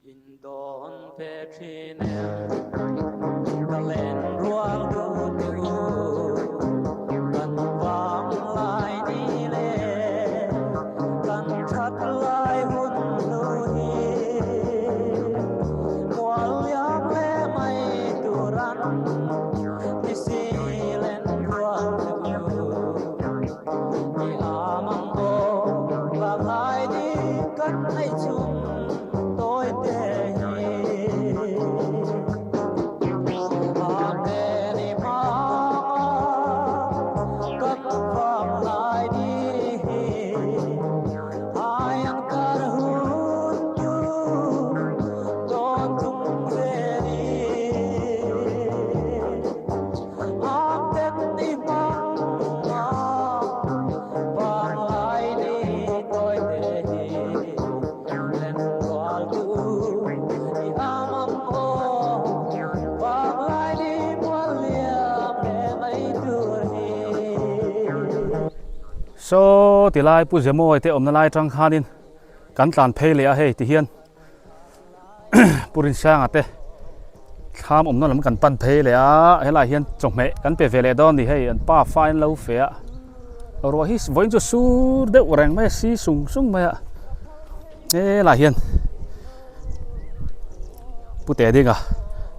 In dawn ve thin em? Ka len rual duh te u, kan vang lai ni le, kan that lai hun hnu hi. Mual liam le mai tur an ni si len rual te u. I am ang aw, vang lai ni kan neih chung. Saw ti lai Pu Zemawi te awmna lai atang khanin kan tlan phei leh a hei ti hian Pu Rinsanga te thlam awmna lam kan pan phei leh a helaiah hian chawhmeh kan pe ve leh dawn a ni hei an pa fa in lo fe a ruah hi vawiin chu sur deuh reng mai a si sung sung mai a helaiah hian Pu Te Dinga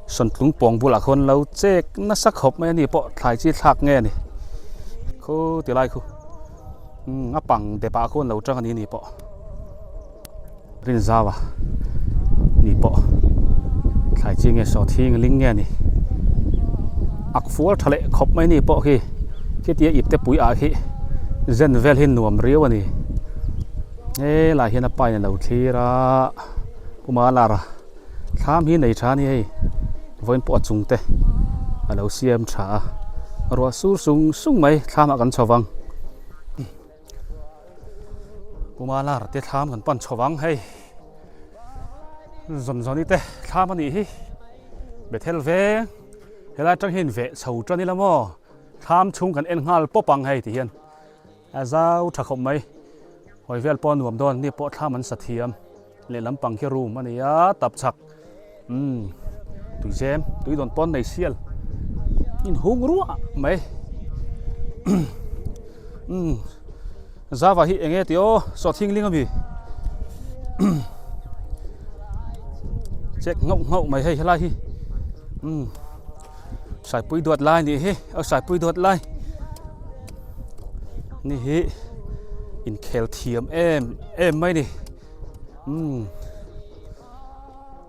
sawntlung pawng bulah khawn lo chek nasa khawp mai a ni pawh thlai chi thlak nge a ni khaw ti lai khu a pang dep ah khawn lo tang a ni ni pawh. Rinzau a ni pawh thlai chi nge saw thing ling nge a ni ak fual tha leh khawp mai ni pawh khi khitia ip te pui ah khi zen vel hi nuam riau a ni helai hian a pa in a lo thlir a puma lar a thlam hi nei tha a ni hei vawiin pawh a chung te a lo siam tha a ruah sur sung sung mai thlam ah kan chho vang. Puma lar te thlam kan pan chho vang hei zawn zawni te thlam a nih hi Bethel veng helai atang hian veh chho tan ila maw thlam chhung kan en nghal pawp ang hei ti hian a zau tha khawp mai hawi vel pawh a nuam dawn ni pawh thlam an sa thiam lehlam pang khi room a ni a tap chhak umm tui zem tui dawn pawn nei sial inhung ruah mai umm zava hi eng nge tih aw saw thingling ami check nghauh nghauh mai hei helai hi umm saipui duat lai nih hi aw saipui duat lai ni hi inkhel thiam em em mai ni umm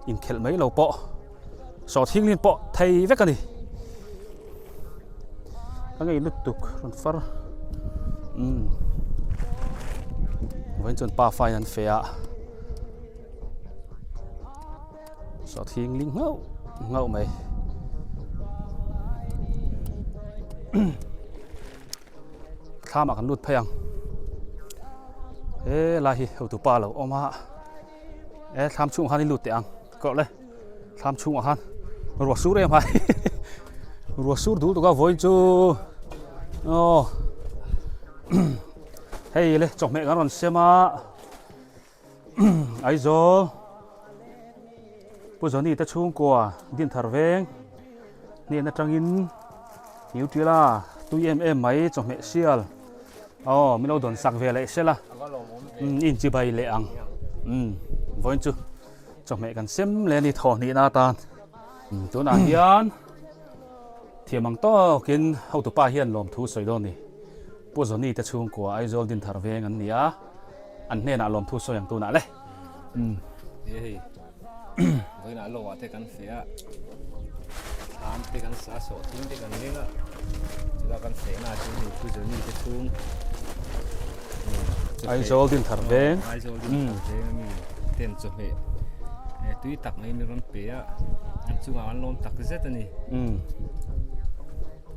inkhelh mai lo pawh sawh thinglin pawh thei vek a ni ka ngei lutuk rawn far umm vawiin chuan pa fa in an feh a sawh thingling nghauh nghauh mai thlam ah kan lut phei ang helai hi hotu pa lo awm a e thlam chhungah khan i lut teh ang kawrh le thlam chhungah khan ruah sur em hai ruah sur dul tuk a vawiin chu aw hei le chawhmeh kan rawn sem a Aizawl Pu Johnny te chhungkua Dinthar veng hnen atangin Nutella tui em em mai chawhmeh sial aw min lo dawn sak ve leh sela umm i inchibai leh ang umm vawiin chu chawhmeh kan sem leh a ni thawhhnihna atan tunah hian thiam ang tawkin hotupa hian lawmthu sawi dawn a ni. Pu Johnny te chhungkua Aizawl Dinthar veng an ni a, an hnenah lawmthu sawi ang tunah le. Umm. He hei vawiinah lo ah te kan feh a, thlam te kan sa sawh thing te kan leng a, chutah kan feh na chu hei Pu Johnny te chhung Aizawl Dinthar veng Aizawl Dinthar veng ami ten chawhmeh tui tak mai min rawn pe a, an chungah an lawm tak zet a ni. Umm.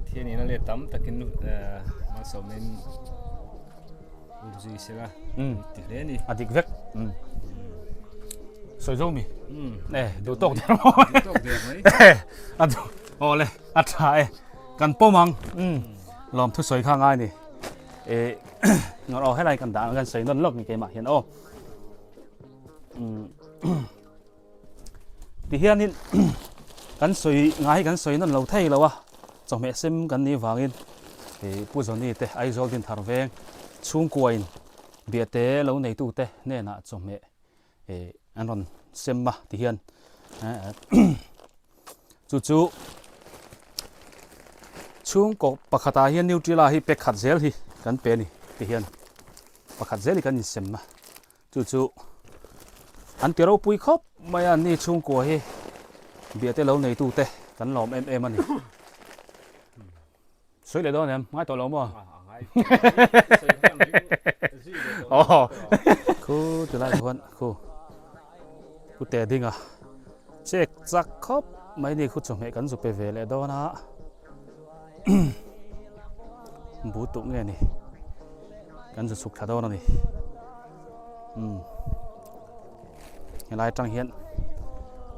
Thian ina let tam takin malsawmin ur zui sela ti hle ni. A dik vek. Sawi zo mi. E duh tawk der maw. Duh tawk der mai. A duh aw le a tha e. Kan pawm ang. Lawm thu sawi kha ngai ni. E ngawr aw helai kan dah kan sawi nawn lawk ni keimah hian aw. Tihianin kan sawi ngai hi kan sawi nawn lo thei lo a, chawhmeh sem kan nih vangin ih Pu Johnny te Aizawl Dinthar veng chhungkuain biate lo neitute hnenah chawhmeh ih an rawn sem a tihian chu chu chhungkaw pakhatah hian Nutella hi pack khat zel hi kan pe a ni tihian pakhat zel hi kan insem a. Chu chu an ti ropui khawp mai a, ni chhungkua hi biate lo neitute kan lawm em em a ni. Sawi leh dawn em? Ngai tawh lo maw? Aw khu tilai khuan khu ku te ding a chek chak khawp mai ni khu chawhmeh kan zu pe ve leh dawn a bu tuk nge ni kan zu chhuk thla dawn a ni umm helai atang hian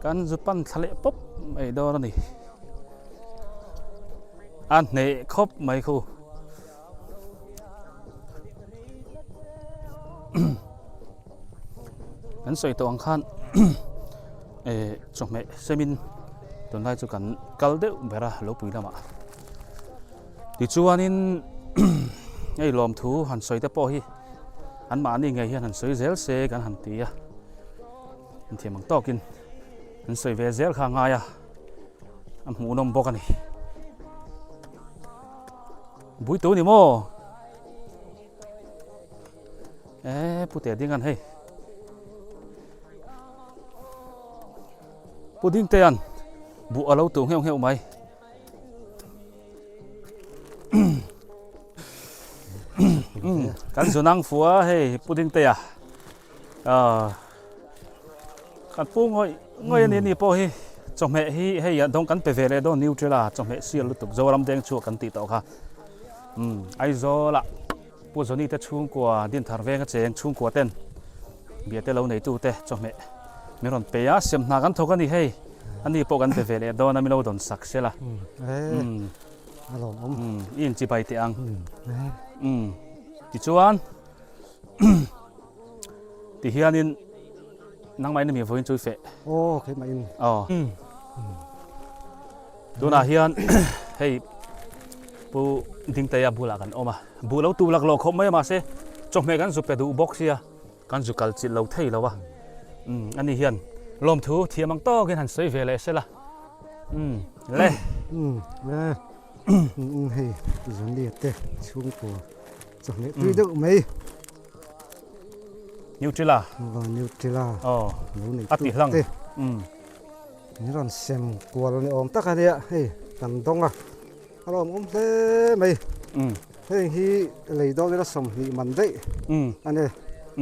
kan zu pan thla leh pawp mai dawn a ni a hneh khawp mai khu kan sawi tawh ang khan eh chawhmeh semin tunlai chu kan kal deuh ber a lo pui lamah tichuanin hei lawmthu han sawi te pawh hi an mahni ngei hian han sawi zel se kan han ti a inthiam ang tawkin an sawi ve zel kha a ngai a a hmuhnawm bawk a ni. Bui tu ni maw? Eee pu te ding an hei. Pu ding te an buh a lo tu ngheuh ngheuh mai. Kan zunang fua hei pu ding te a. Kan pu ngawih ngawih a ni ni pawh hi chawhmeh hi hei ah dawng kan pe ve leh dawn Nutella chawhmeh sial lutuk Zoram deng chhuak kan tih tawh kha umm Aizawl ah Pu Johnny te chhungkua Dinthar venga cheng chhungkua ten biate lo neitu te chawhmeh min rawn pe a sem hna kan thawk a ni hei a ni pawh kan pe ve leh dawn a min lo dawn sak sel a umm i inchibai teh ang umm tichuan. Ti hianin nangmah in mi vawiin chu i feh. Aw keimah in. Aw. Tunah hian hei Pu Dingteia bulah kan awm a. Buh lo tu laklawh khawp mai a mahse chawhmeh kan zu pe duh bawk sia kan zu kal chilh lo thei lo a. Umm ani hian lawmthu thiam ang tawkin han sawi ve leh sela. Umm le. Umm le. Umm hei Zunlia te chhungkua chawhmeh tui deuh mai. Nutella. Va Nutella. Aw. Lo nei A ti hlang. te. Umm. Min rawn sem kual ni awm tak a nia hei kan dawng a. A lawmawm hle mai. Umm. Heng hi lei dawn ila 20 man daih. Umm. A ni.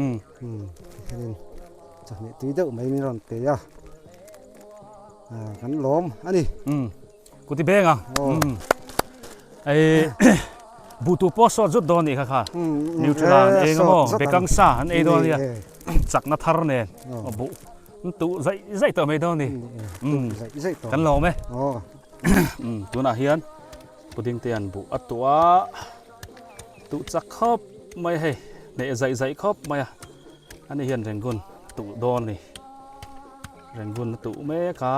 Umm. Umm tikhianin chawhmeh tui deuh mai min rawn pe a. Kan lawm a ni. Umm. Kuti beng ang. Umm. Ei butu pawh sawt zut dawn nih kha kha. Nutella an ei nga maw? Bekang sa an ei dawn nia. Chakna thar nen buh an tuh zaih zaih tawh mai dawn ni. Umm. Kan lawm e. Umm tunah hian pudding te an buh a tuh a. Tuh chak khawp mai hei. Hneh zaih zaih khawp mai a. Ani hian Rangoon tuh dawn a ni. Rangoon a tuh mek a.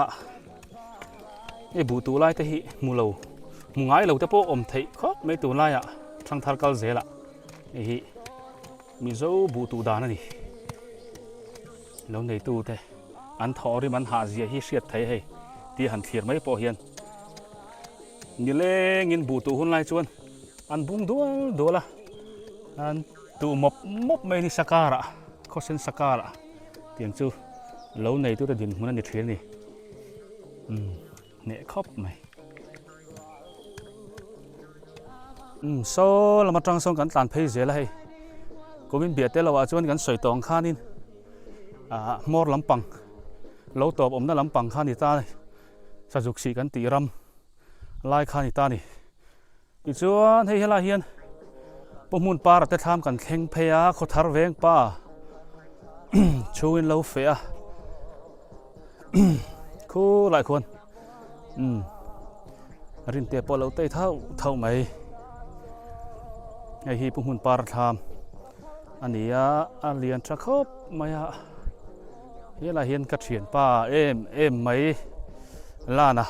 Hei buh tuh lai te hi hmu lo hmu ngai lo te pawh awm theih khawp mai tun laiah thangthar kal zelah hei hi Mizo buh tuh dan a ni. Lo neitu te an thawh rim an hah zia hi hriat thei hei tih han thlir mai pawh hian nilengin buh tuh hun lai chuan an bung dual dual a an tuh mawp mawp mai a ni sakarah khawsen sakarah tiang chu lo neitu te dinhmun a ni thin a ni. Umm hneh khawp mai. Umm saw lam atang sawn kan tlan phei zel a hei. Kumin biah te lohah chuan kan sawi tawh ang khanin ah hmawr lampang lo tawp awmna lampang kha a ni ta a ni. Sazuk sih kan tih ram lai kha a ni ta a ni. Tichuan hei helaiah hian Pu Hmun Para te thlam kan thleng phei a, Khawthar veng pa chhungin lo feh a khulai khuan umm Rinte pawh a lo tei thauh thauh mai. Hei hi Pu Hmun Para thlam a ni a, a lian tha khawp mai a. Helai hian ka thianpa em em mai Lana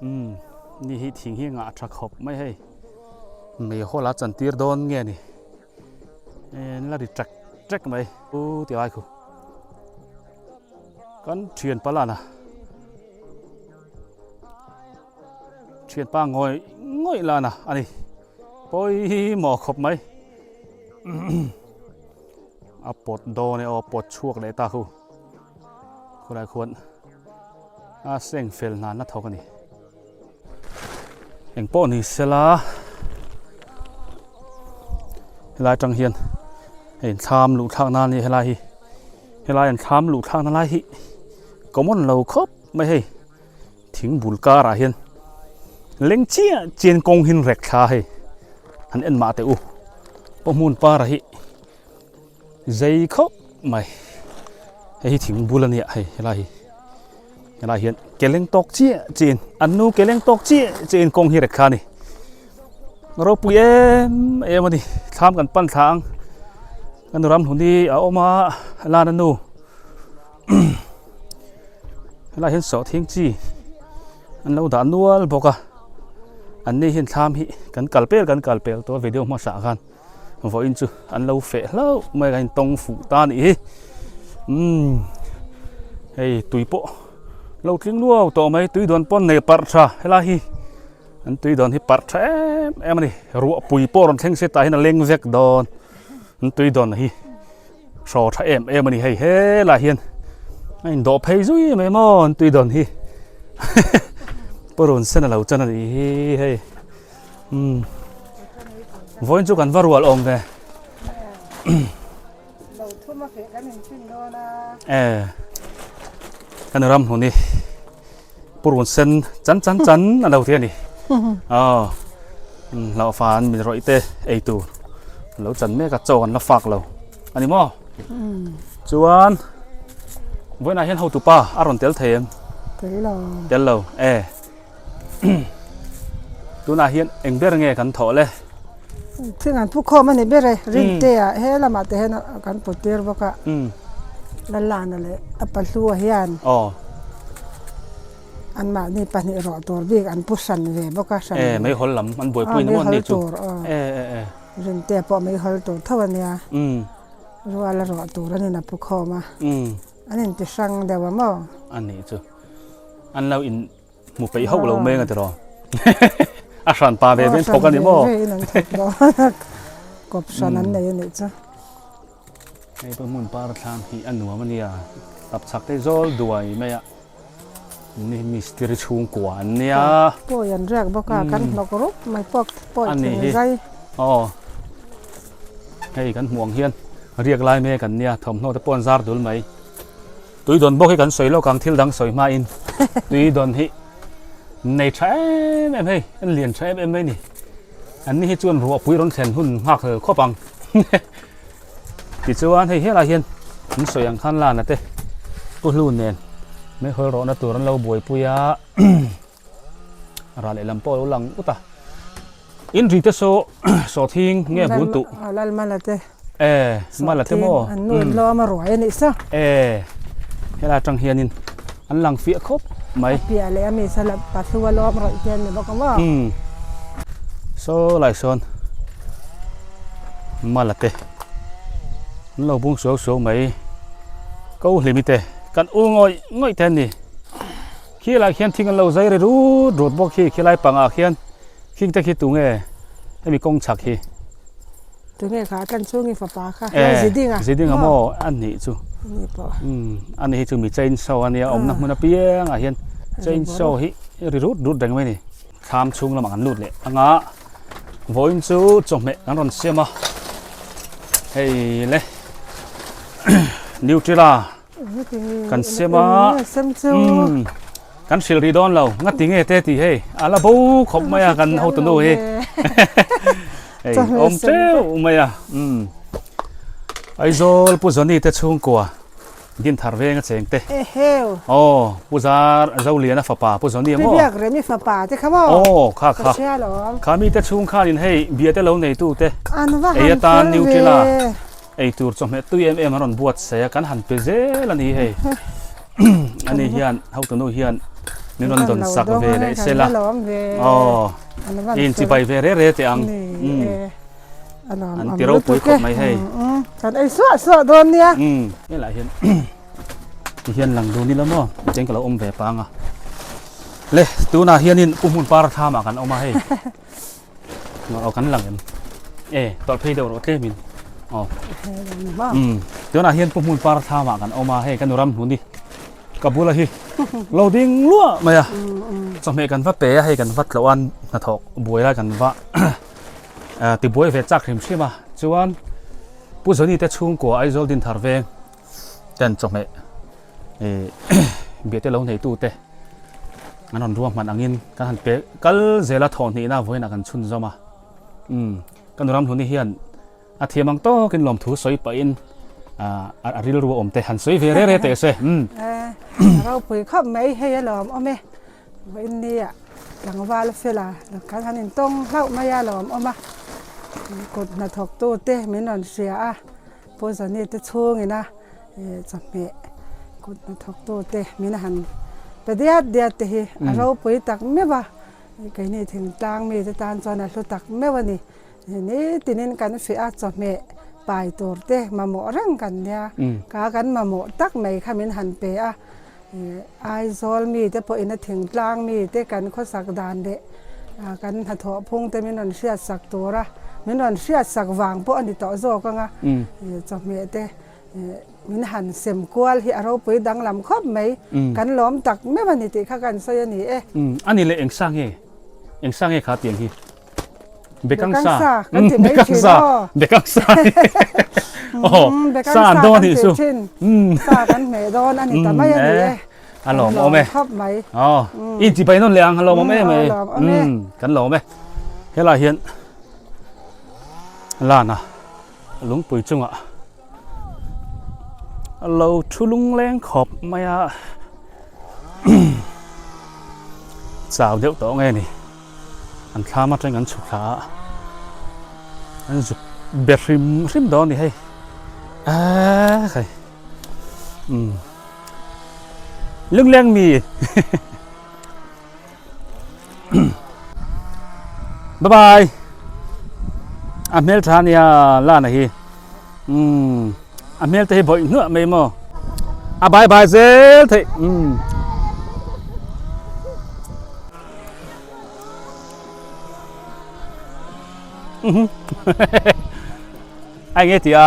umm ni hi thing hi ngah tha khawp mai hei meihawl a chantir dawn nge ni en la ri ṭek ṭek mai u ti lai khu kan thianpa Lana Thianpa ngawih ngawih lana a ni. Pawimawh khawp mai. A pawt dawn e aw, pawt chhuak leh ta khu. Khulai khuan a seng fel hna na thawk a ni. Eng pawh ni sela helai atang hian hei thlam luh thlak na a ni helai hi. Helai an thlam luh thlak na lai hi common lo khawp mai hei. Thing bul karah hian leng chiah chian kawng hin rek thla hei han en mah teh u pawh hmun para hi zei khawp mai hei hi thing bul ania hei helai hi helai hian ke leng tawk chiah chian an nu ke leng tawk chiah chian kawng hi rek thla a ni ropui em em a ni thlam kan pan thla ang kan ram hlun hi a awm a lan a nu. Helai hian sawhthing chi an lo dah nual bawk a an ni hian thlam hi kan kal pel kan kal pel tawh a video hmasa ah khan vawiin chu an lo feh hlauh mai a intawng fuh ta a nih hi umm hei tui pawh lo tling luau tawh mai tui dawn pawn nei parh tha helai hi an tui dawn hi parh tha em em a ni ruahpui pawh rawn thleng se tah hian a leng vek dawn an tui dawn hi. Hraw tha em em a ni hei helai hian a indawh phei zui mai maw an tui dawn hi purun sen a lo chan a nih hi hei umm vawiin chu kan va rual awm ve e kan ram hmun hi purun sen chan chan chan a lo ti a ni aw hlauh fan min rawih te ei tur lo chan mek a chaw an la fak lo a ni maw chuan vawiinah hian hotupa a rawn tel thei em tel lo tel lo e tunah hian eng ber nge kan thawh le thing an pu khawm a ni ber e rinte ah he lamah te hian kan put tir bawk a Lalana leh a pahlua hian anmahni pahnih rawh tur bik an pu hran ve bawk a hran ve meihawl lam an buaipui na maw ni chu Rintea pawh meihawl tur tho a nia ruala rawh tur an in a pu khawm a an inti hrang deuh a maw a nih chu an lo in Hmu peih hauh lo mai ang a tiraw. A hran pa ve ve in thawk a ni maw? Ve in an thawk dawn. Kawp hran an nei a nih chu. Hei pawh hmun par thlam hi a nuam a nia. Tap chhak te zawl duai mai a. Ni mistiri chhungkua an nia. Pawi an riak bawk a, kan hnawk rup mai pawk pawi thing zai. Aw. Hei kan hmuh ang hian riak lai mek an nia, thawmhnaw te pawh an zar dul mai. Tui dawn bawk hi kan sawi lawk ang thil dang sawi hmain tui dawn hi nei tha em em hei an lian tha em em mai ni an ni hi chuan ruahpui rawn thlen hun nghak hlel khawp ang tichuan hei helai hian an sawi ang khan lana te pu hlu nen meihawl rawhna tur an lo buaipui a Rah lehlam pawh a lo lang ut a. In ri te saw sawhthing nge bul tuh. Lal mala te. E mala te maw. An nu in lawm a ruai a nih saw. E helai atang hianin an lang fiah khawp mai. A piah leh a mi saw la pathlu a lawm rawih te an ni bawk a maw. Saw lai sawn mala te an lo bung suau suau mai. Ko hlimi te kan u ngawih ngawih te an ni. Khilai khian thing an lo zai ri rut rut bawk hi khilai pangah khian khing te khi tunge hemi kawng chhak hi. Tunge kha a tlan chhung i fapa kha eh Zidinga Zidinga maw a nih chu umm a ni hi chu mi chain saw a nia awmna hmun apiangah hian chain saw hi ri rut rut reng mai a ni. Thlam chhung lamah kan lut leh anga vawiin chu chawhmeh kan rawn siam a hei le Nutella. Kan sem a umm kan hrilh rih dawn lo ngati nge te tih hei a la bo khawp mai a kan hotu nu hi hei awm teuh mai a umm Aizawl Pu Johnny te chhungkua Dinthar veng a cheng te aw Pu Zar Zoliana fapa Pu Johnny maw aw kha kha kha mi te chhung khanin hei bia te lo neitu te ei atan Nutella. Eitur chawhmeh tui em em an rawn buatsaih a, kan han pe zel a ni hei. Ani hian hotunu hian min rawn dawn sak ve leh sela. Aw, in chibai ve re re teh ang. An ti ropui khawp mai hei. Kan ei suah suah dawn nia. Helai hian ti hian lang dun ila maw cheng ka lo awm ve pang a. Le tunah hianin Pu Hmun Par thlamah kan awm a hei. Aw kan lang em. E tawlh phei deuh rawh tlemin. Aw. Um tunah hian Pu Hmun Par thlamah kan awm a hei ka nu ram hnu ni. Ka bula hi lo ding luah mai a. Chawhmeh kan va pe a hei kan va tlawh a hnathawk buai lai kan va tibuai ve chak hrim hrim a. Chuan Pu Zoni te chhungkua Aizawl Dinthar veng ten chawhmeh ih biate lo neitu te an rawn ruahman angin kan han pe kal zel a thawhhnihna vawiinah kan chhunzawm a umm ka nu Ramhluni hian a thiam ang tawkin lawmthu sawi pahin ah a rilru a awm te han sawi ve re re teh se umm. Ropui khawp mai hei a lawm awm e vawiin nia tlangval fela kan han intawng hlauh mai a lawm awm a kut hnathawktu te min rawn hria a. Pu Zani te chhungina chawhmeh kut hnathawktu te min han pe diat diat te hi a ropui tak meuh a, keini thingtlang mi te tan chuan a hlu tak meuh a ni. Nitinin kan fiah a chawhmeh pai tur te mamawh reng kan nia, ka kan mamawh tak mai kha min han pe a, Aizawl mi te pawhin a thingtlang mi te kan khawsak dan leh kan hnathawh phung te min rawn hriatsak tur a, min rawn hriatsak vang pawh a ni tawh zawk ang a, chawhmeh te min han sem kual hi a ropui danglam khawp mai, kan lawm tak meuh a ni tih kha kan sawi a ni e. A ni leh engsa nge? Engsa nge kha tiang hi? Bekang sa. Kan ti mai thin aw. Bekang sa. Oh, sa an dawn anih chu. Sa kan hmeh dawn a ni ta mai a ni e. A lawm awm e. Khawp mai. Oh, in ti pai nawn leh ang a lawm awm em mai. Kan lawm e. Helai hian lana lungpui chungah a lo thu lungleng khawp mai a. Chau deuh tawh nge ni. An thlam atang an chhuk thla a, an zuk be hrim hrim dawn a ni hei eee hei umm lungleng mi bye bye a hmel tha ania lana hi umm a hmel te hi bawih hnuah mai maw a bye bye zel theih umm. Ai nge tia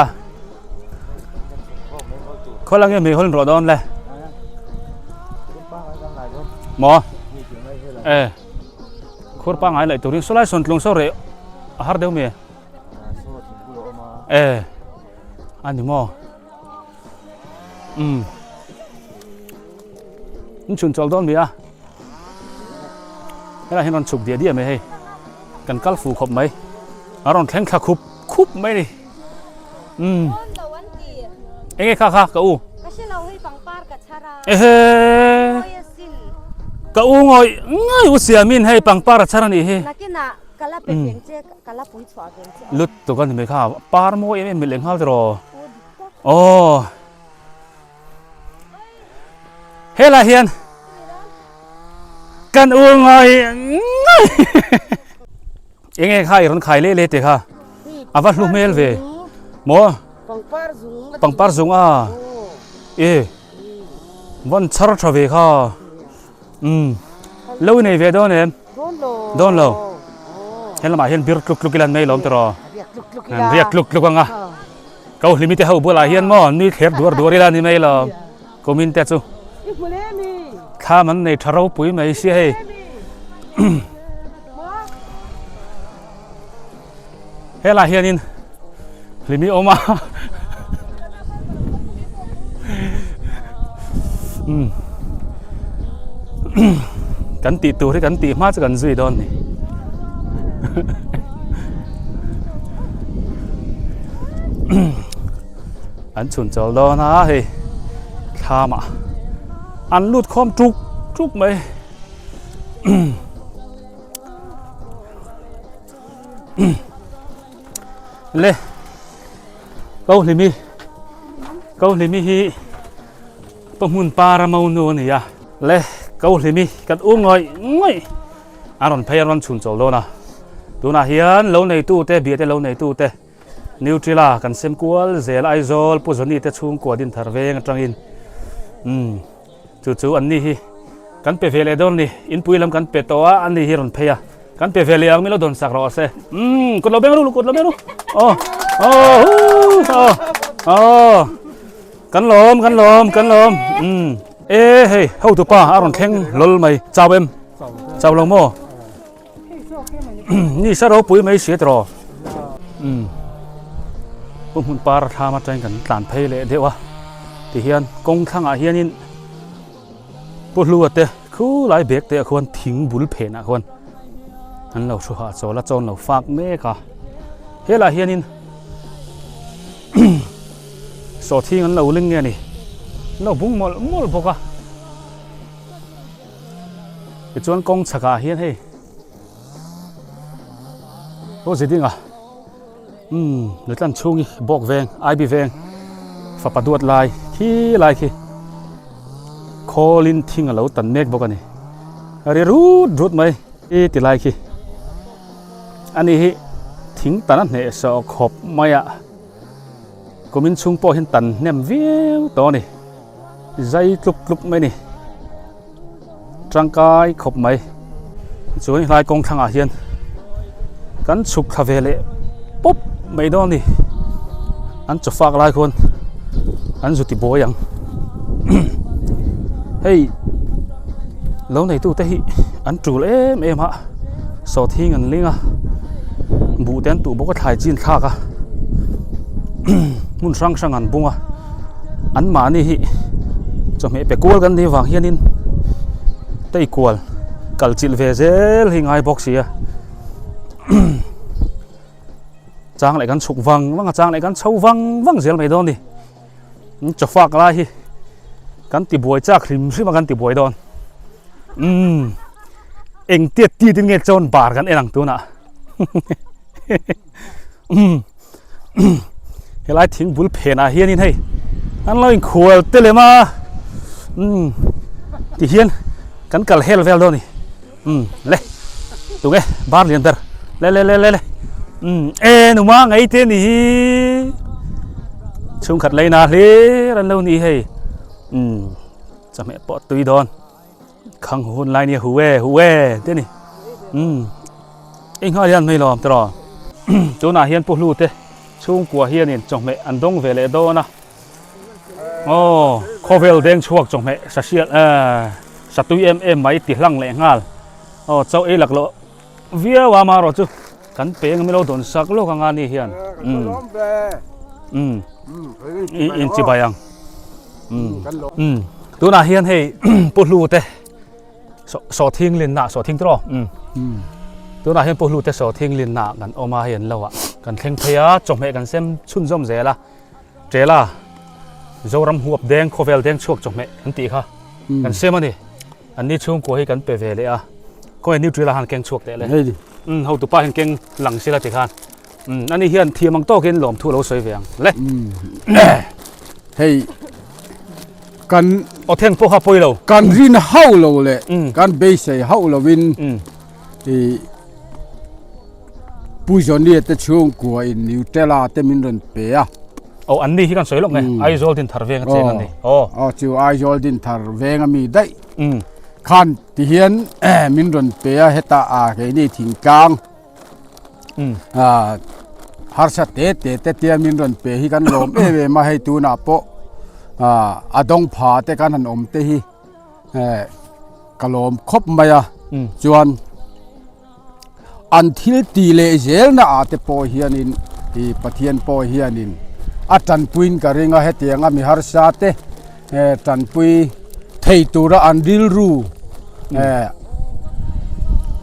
khaw lang nge mei hawl rawh dawn le maw e khur pangai laih turin saw lai sawn tlung saw reh a har deuh mi e a ni maw umm in chhun chawl dawn mi a helai hian rawn chhuk diah diah mai hei kan kal fu khawp mai a rawn thleng thla khup khup mai ni umm enge kha kha ka u ehe ka u ngawi ngai u siamin hei pangpar a chhar a nih hi lut tuk a ni mai kha par mawi em em leh nghal tiraw aw Helai hian kan u ngai ngai enge kha i rawn khai leh leh te kha a va hlu hmel ve maw pangpar zung a e van chhar tha ve kha um lo i nei ve dawn em dawn lo he lamah hian bir tluk tluk ila an mai lawm tiraw an riak tluk tluk anga Ko hlimi te ho bulah hian maw nui thler duar duar ila ni mai lo kumin te chu thlam an nei tha ropui mai sia hei helai hianin hlimi awm a kan tih tur hi kan tih hma chu kan zui dawn ni. An chhun chawl dawn a hei thlam ah an lut khawm tuk tuk mai. Le. Ko hlimi ko hlimi hi pa hmun para mo nu ani a le ko hlimi kan u ngawih ngawih a rawn phei a rawn chhun chawl dawn a tunah hian lo neitu te bia te lo neitu te Nutella kan sem kual zel Aizawl Pu Johnny te chhungkua Dinthar veng atangin umm chu chu an ni hi kan pe ve leh dawn a ni inpui lam kan pe tawh a an ni hi rawn phei a kan pe ve leh ang min lo dawn sak rawh se umm kut lo beng ru kut lo beng ru aw aw huu aw aw kan lawm kan lawm kan lawm umm e hei hotupa a rawn thleng lawl mai chau em chau lo maw. Ni sa ropui mai si tawh umm pu hmun par thlam atangin kan tlan phei leh deuh a tihian kawng thlangah hianin pu hlua te khulai bag te ah khuan thing bul phenah khuan an lo thu hah chawl a chawn lo fak mek a helaiah hianin sawhthing an lo ling nge a ni an lo bung mawlh mawlh bawk a. Tichuan kawng chhakah hian hei aw zidinga umm Lutlan chhungi bawk veng IB veng fapa duat lai khi lai khi khawlin thing a lo tan mek bawk a ni a ri rut rut mai i ti lai khi ani hi thing tan a hneh sawh khawp mai a kumin chhung pawh hian tan hnem viau tawh a ni. Zai tluk tluk mai ni. Tangkai khawp mai. Chuan helai kawng thlangah hian kan chhuk thla ve leh pawp mai dawn a ni. An chaw fak lai khuan an zu ti buai ang. Hei lo neitu te hi an tul em em a sawhthing an ling a buh te an tuh bawk a thlai chin thlak a hmun hrang hrang an bung a. An mahni hi chawhmeh pe kual kan nih vang hianin tei kual kal chilh ve zel hi ngai bawk si a chang leh kan chhuk vang vang a chang leh kan chho vang vang zel mai dawn a ni chaw fak lai hi kan ti buai chak hrim hrim a kan ti buai dawn umm eng tiat tiat in nge chawn bar kan en ang tunah umm. Helai thing bul phenah hianin hei an lo inkhual te lem a umm ti hian kan kal hel vel dawn a ni umm le tunge bar lian ber le le le le le umm e numa ngei te ni hi chhungkhat leina hlir an lo ni hei umm chawhmeh pawh tui dawn. Khang hun lai nia hu e hu e te ni umm ei nghal hian mai lawm tawh tunah hian pu hlu te chhungkua hianin chawhmeh an dawng ve leh dawn a aw khawvel deng chhuak chawhmeh sahriat ehh satui em em mai ti hlang leh nghal aw chaw ei lak loh viau a amaherawh chu kan peng ami lo dawn sak lawk anga ni hian umm umm in chibai ang. Umm tunah hian hei pu hlu te sawhthing linna sawhthing tawh umm tunah hian pu hlu te sawhthing linna kan awm a hei an lo ah kan thleng phei a chawhmeh kan sem chhunzawm zel a Tela Zoram huap deng khawvel deng chhuak chawhmeh an tih kha kan sem a ni an ni chhungkua hi kan pe ve leh a khawnge Nutella han keng chhuak teh le umm hotupa hian keng lang sila tikhan. Umm ani hian thiam ang tawkin lawmthu lo sawi ve ang le. Hei kan aw theng pawh kha pawi lo. Kan rin hauh lo leh kan beisei hauh lovin i Pu Johnny te chhungkua in Nutella te min rawn pe a. Aw an ni hi kan sawi lawk nge Aizawl Dinthar veng a cheng an ni. Aw. Aw chu Aizawl Dinthar veng a mi daih. Khan tihian min rawn pe a hetah a keini thingtlang. Harsa te te te tia min rawn pe hi kan lawm em em a hei tunah pawh a dawng pha te kan han awm te hi ka lawm khawp mai a chuan an thil tih leh zel na ah te pawh hianin ih Pathian pawh hianin a tanpuiin ka ring a hetiang a mi harsa te Tanpui thei tura an rilru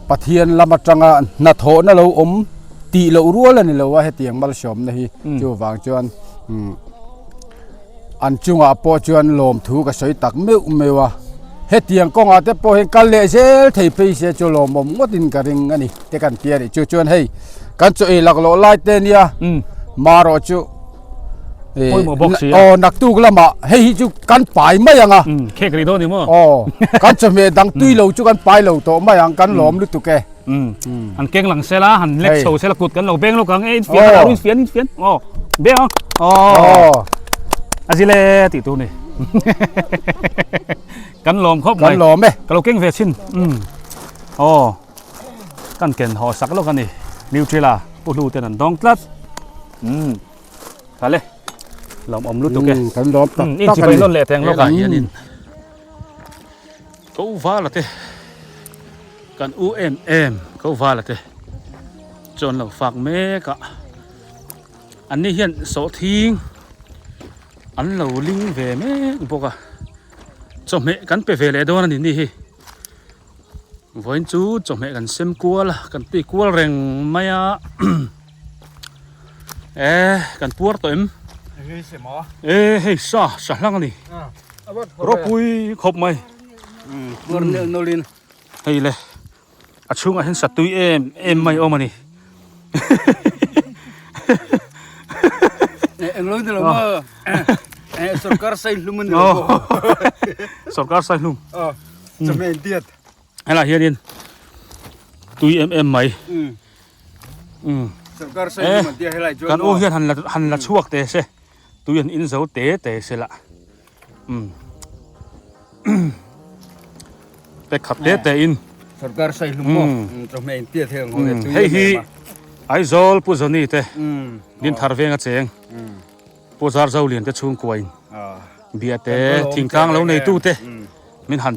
Pathian lam atanga hnathawhna lo awm tih loh rual a ni lo a hetiang malsawmna hi chuvang chuan an chungah pawh chuan lawmthu ka sawi tak meuh meuh a hetiang kawngah te pawh hian kal leh zel thei phei se chu lawmawm ngawtin ka ring a ni te kan ti a nih chu chuan hei kan chaw ei laklawh lai te nia marawh chu. Pawimawh bawk si a. Aw naktuk lamah hei hi chu kan pai mai ang a. Khek rih dawn ni maw? Aw kan chawhmeh dang tui lo chu kan pai lo tawh mai ang kan lawm lutuk e. Han keng lang sela han lek chho sela kut kan lo beng lawk ang e infian a infian infian aw beng ang aw a zile tih tur ni kan lawm khawp mai kan lawm e ka lo keng ve thin aw kan ken haw sak lawk a ni Nutella pu hlu ten an dawng tlat Kale lawm awm lutuk e kan lawm tak tak a ni leh teng lawk ah hianin ko vala te kan u em em ko vala te chuan lo fak mek a an ni hian sawhthing an lo ling ve mek bawk a chawhmeh kan pe ve leh dawn a ni ni hi Vawiin chu chawhmeh kan sem kual a kan tui kual reng mai a e kan puar tawh em e hei sa sa hlang a ni ropui khawp mai hei le a chhungah hian sa tui em em mai awm a ni Englo ni lo maw sorkar sai hlum a ni lo maw sorkar sai hlum chawhmeh in tiat helai hianin tui em em mai sorkar sai hlum an tia helai chuan kan u hian han la han la chhuak te se tui an in zo te te se la Pek khat te te in. Sarkar sai hlum maw chawhmeh in tiat heng ho e tui Hei hi Aizawl Pu Johnny te Dinthar venga cheng Pu Zarzo Lian te chhungkua in bia te thingtlang lo neitu te min han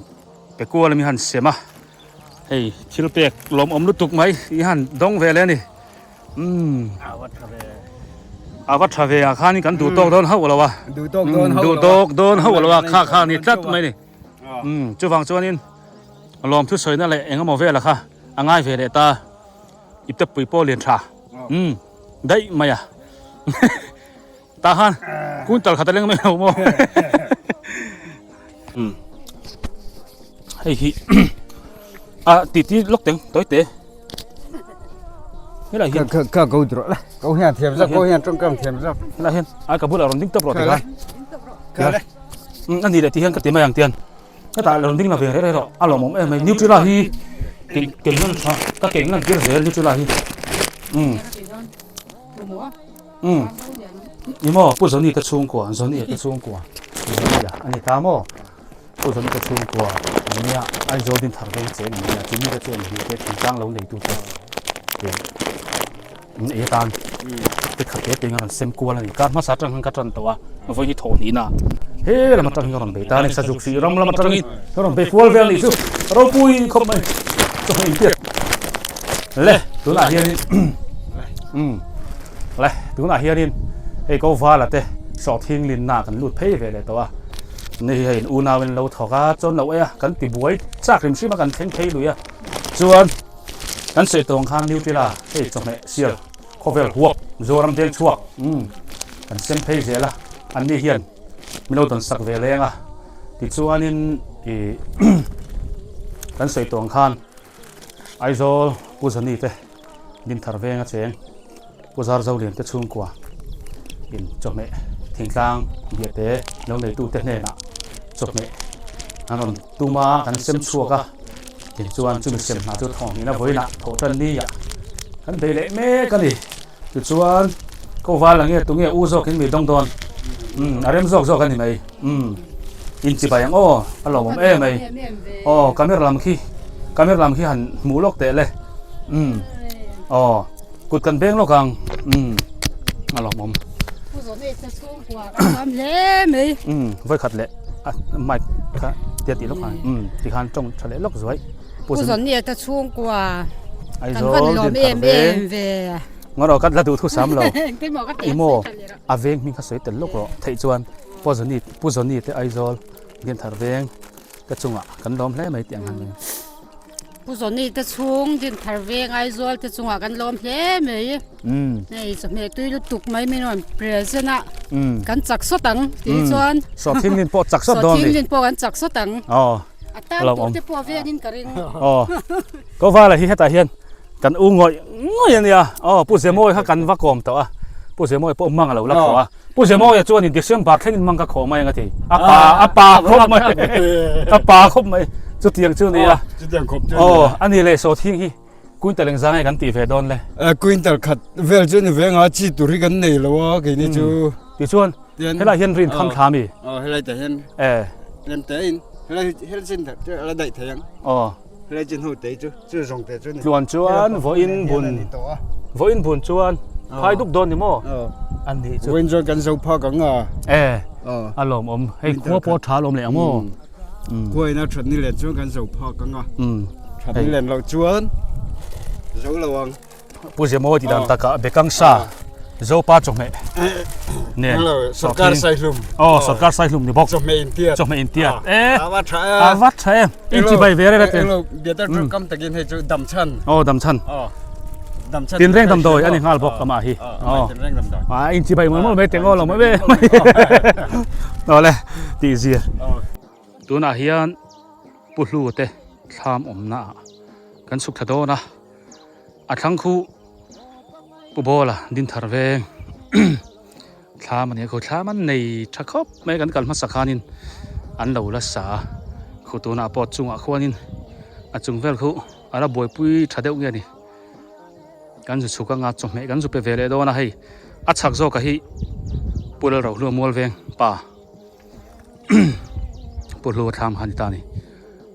pe kual a min han sem a hei thil pek lawmawm lutuk mai i han dawng ve le a ni. Umm a va tha ve ah khan kan duh tawk dawn hauh lo a duh tawk dawn hauh duh tawk dawn hauh lo a kha kha ni tlat mai ni umm chuvang chuanin lawm thu sawina leh eng emaw vel a kha a ngai ve leh ta ipte pui pawh lian tha umm daih mai a tah khan kuntal khat a leng mai lo maw umm hei hi a ti ti lawk teng tawi te helai hian ka ka go drawh la ko hian thiam zawk ko hian tawngkam thiam zawk helai hian ai ka bulah rawn ding tawp rawh ti khan ka le a ni leh ti hian ka ti mai ang tian hetah rawn ding la ve reh reh rawh a lawmawm em mai Nutella hi keng lan tha ka keng lan tir zel Nutella hi umm Umm ni maw Pu Johnny te chhungkua Johnny te chhungkua Johnny a ani ta maw Pu Johnny te chhungkua ania Aizawl din thar veng cheng an nia chumi te chuan hi te thingtlang lo neitu te te in ei atan te khat te te in a rawn sem kual a ni kar hmasa atang khan ka tan tawh a vawi hi thawh hnihna he lam atang hian ka rawn bei ta a ni sazuk hrih ram lam atangin ka rawn bei kual vel anih chu ropui khawp mai chawhmeh inpiak le tunah hianin umm le tunah hianin hei ko vala te sawhthing linna kan lut phei ve leh tawh a ni hi hei in unau in lo thawk a chuan lo ei a kan ti buai chak hrim hrim a kan thleng phei lui a chuan kan sawi tawng khan Nutella hei chawhmeh sial khawvel huap Mizoram deng chhuak umm kan sem phei zel a an ni hian min lo dawn sak ve leng a tichuanin ih kan sawi tawng khan Aizawl Pu Zani te Dinthar venga cheng Pu Zarzolian te chhungkua in chawhmeh thingtlang biate lo neitu te hnenah chawhmeh an rawn tum a kan sem chhuak a tichuan chumi sem hna chu thawhhnihna vawiinah thawh tan ni ah kan bei leh mek a ni tichuan ko val ang nge tunge u zawkin mi dawng dawn umm a rem zawk zawk a ni mai umm inchibai ang aw a lawmawm em mai aw camera lam khi camera lam khi han hmuh lawk teh le umm aw kut kan beng lawk ang umm a lawmawm umm vawikhat leh a mic kha tia tih lawk ang umm tikhan tawng tha leh lawk zuai Pu Zawnia te chhungkua kan van lawm em em ve. Ngaw ka la duh thu sam lo. Emaw a veng hming kha sawi tel lawk rawh theih chuan Pu Zawni Pu Zawni te Aizawl Dinthar veng te chungah kan lawm hle mai tih ang han ni. Pu Zawni te chhung Dinthar veng Aizawl te chungah kan lawm hle mai. Hei chawhmeh tui lutuk mai min rawn present a kan chak sawt ang tih chuan Sawhthing lin pawh chak sawt dawn ni. Sawhthing lin pawh kan chak sawt ang. Aw. A tan tur te pawh a vengin ka ring. Aw. Ko vala hi hetah hian kan u ngawih ngawih a nia. Aw Pu Zemawi kha kan va kawm tawh a. Pu Zemawi pawh hmang a lo la khawh a. Pu Zemawia chuanin December thlengin mang ka khawh mai ang a ti. A pa a pa khawp mai. A pa khawp mai. Chutiang chu ni a. Chutiang khawp chu ni a. Aw, a ni leh sawhthing hi quintal engzah nge kan tih ve dawn le? Quintal khat vel chu ni ve anga chi tur hi kan nei lo a keini chu. Tichuan helai hian rin kham thla mi? Aw helai tah hian. E. Tlem te in helai helai chin chu a la daih thei ang. Aw. Helai chin ho te chu chu zawng te chu ni. Tluan chuan vawiin bun vawiin bun chuan phai dup dawn ni maw? Aw. An nih chu. Vawiin chuan kan zo phak ang a. E. Aw. A lawmawm. Hei khua pawh tha lawm leh ang maw? Khua ina that ni len chuan kan zo phak ang a. That ni len loh chuan zo lo ang. Pu Zemawi tih dan takah Bekang sa Zopa chawhmeh nen Sorkar Saihlum. Aw Sorkar Saihlum ni bawk. Chawhmeh intiat. Chawhmeh intiat. E a va tha a va tha em. In chibai ve reng a te. Englo biatar tawngkam takin hei chu damchhan. Aw damchhan. Aw damchhan. Tinreng damdawi a ni nghal bawk amah hi. Aw tinreng damdawi. A in chibai mawlh mawlh mai teng aw lo mai ve. Aw le tih zia. Tunah hian Pu Hlu te thlam awmna ah kan chhuk thla dawn a. A thlang khu Pu Bawla Dinthar veng thlam a ni a, khaw thlam an nei tha khawp mai a kan kal hmasa khanin an lo la sa a, khu tunah pawh chungah khuanin a chung vel khu a la buaipui tha deuh nge a ni. Kan zu chhuk anga chawhmeh kan zu pe ve leh dawn a hei a chhak zawk a hi Pu Lalrohlua Mual veng pa. Pu Hlua thlam kha a ni ta a ni.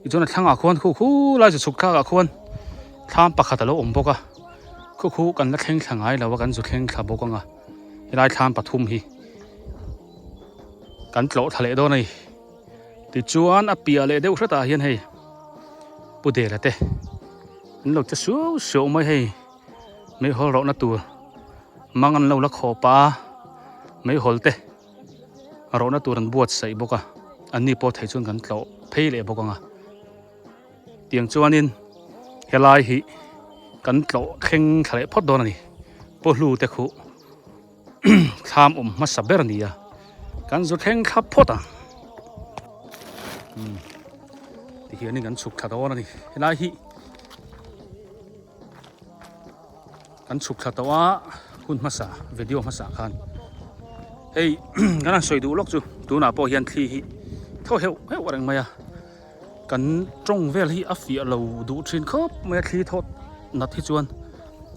Tichuan a thlangah khuan khu khu lai zu chhuk thlakah khuan thlam pakhat a lo awm bawk a, khu khu kan la thleng thla ngai lo a kan zu thleng thla bawk ang a, helai thlam pathum hi kan tlawh thla leh dawn a ni. Tichuan a piah leh deuh hretah hian hei Pu Dela te an lo che suau suau mai hei meihawl rawhna tur mang an lo la khawp a, meihawl te. Rawhna tur an buatsaih bawk a, anni pawh thei chuan kan tlawh phei leh bawk ang a. Tiang chuanin helai hi kan tlawh thleng thla leh phawt dawn a ni. Pu Hlu te khuh thlam awm hmasa ber a ni a, kan zu thleng thla phawt ang. Umm tihianin kan chhuk thla dawn a ni. Helai hi Kan chhuk thla tawh a, hun hmasa video hmasa khan hei kan han sawi duh lawk chu tunah pawh hian thli hi thaw heuh heuh reng mai a, kan tawng vel hi a fiah lo duh thin khawp mai a thli thawt nat hi chuan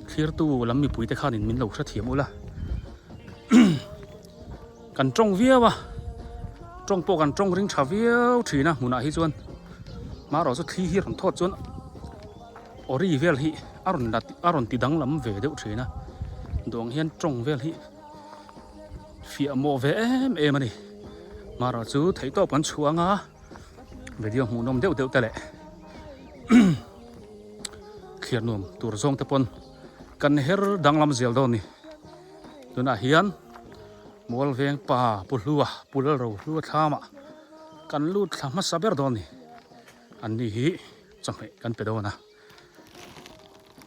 thlirtu lam mipui te khanin min lo hrethiam ula kan tawng viau a, tawng pawh kan tawng ring tha viau thin a hmunah hi chuan marawh chu thli hi a rawn thawt chuan. Awri vel hi a rawn la a rawn ti danglam ve deuh thin a, duang hian tawng vel hi fiah mawh ve em em a ni. Marawh chu theihtawp kan chhuah anga video hmuhnawm deuh deuh te leh thlir nuam tur zawng te pawn kan her danglam zel dawn a ni. Tunah hian Mualveng pa Pu Hlua Pu Lalrohlua thlamah kan lut thla hmasa ber dawn a ni. Anni hi. Chawhmeh kan pe dawn a,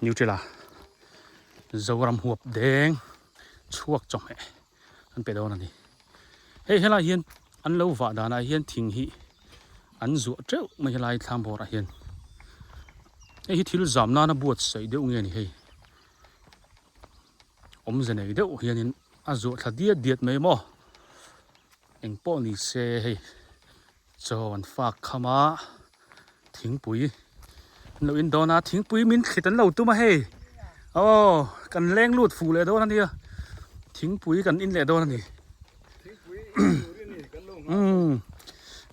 Nutella Zoram huap deng chhuak chawhmeh an pe dawn a ni. Hei helai hian an lo vah danah hian thing hi an zuah teuh mai helai thlam bawrah hian. Hei hi thil zam nana buatsaih deuh nge ni hei. Awmze nei deuh hianin a zuah thla diat diat mai maw. Engpawh ni se hei. Chaw an fak kham a, thingpui an lo in dawn a, thingpui min thlit an lo tum a hei, aw kan leng lut fuh leh dawn a nia, thingpui kan in leh dawn a ni, umm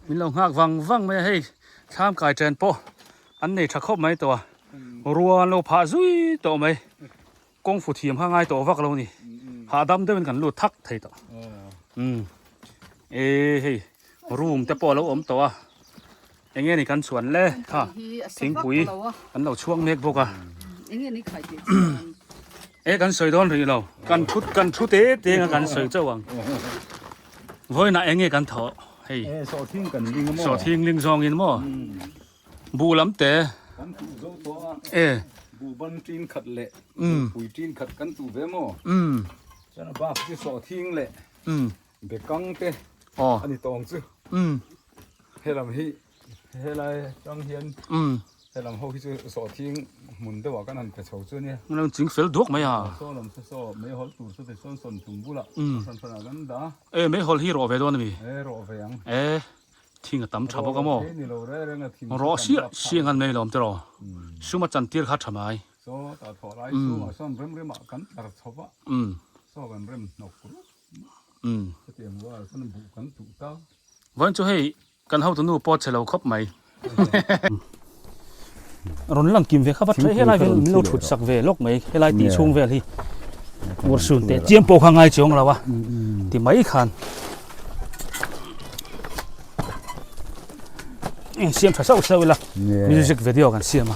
min lo nghak vang vang mai a hei, thlam kai chen pawh an nei tha khawp mai tawh a, rua an lo phah zui tawh mai, kawng fu thiam kha ngai tawh vak lo a ni, hahdam deuhin kan lut thak thei tawh, umm e hei. Room te pawh a lo awm tawh a, eng nge ni kan chhuan le kha thingpui an lo chhuak mek bawk a. E kan sawi dawn rih lo, kan thu kan thu te te anga kan sawi chauh ang. Vawiinah eng nge kan thawh hei. Sawhthing kan ling a maw? Sawhthing ling zawngin maw? Buh lam te. Kan tuh zo tawh a. E. Buh ban tin khat leh buhpui tin khat kan tuh ve maw? Chuan a bak chu sawhthing leh. Bekang te a ni tawng chu. Helam hi helai atang hian. Helam ho hi chu sawhthing hmun deuhah kan han pe chho chu a nia. An lo ching fel duak mai a. Saw lam saw saw meihawl tur chu tichuan sawn tum bulah hran hranah kan dah a. E meihawl hi rawh ve dawn a mi? E rawh ve ang. E thing a tam tha bawk a maw? Rawh thei ni lo reng reng a thing Rawh siah siah ngan mai lawm tiraw? Sum a chantir kha tha mai. Saw tah thawh lai chhungah sawn rem remah kan tlar chho va. Saw kan rem hnawk rup. Hetiang rual chuan buh kan tuh ta. Vawiin chu hei Kan hotunu pawh che lo khawp mai. Rawn lang kim ve kha va tha helai vel min lo thut sak ve lawk mai helai tih chhung vel hi urhsun teh chiam pawh kha ngai chuang lo a ti mai khan siam tha sauh sauh ila music video kan siam a.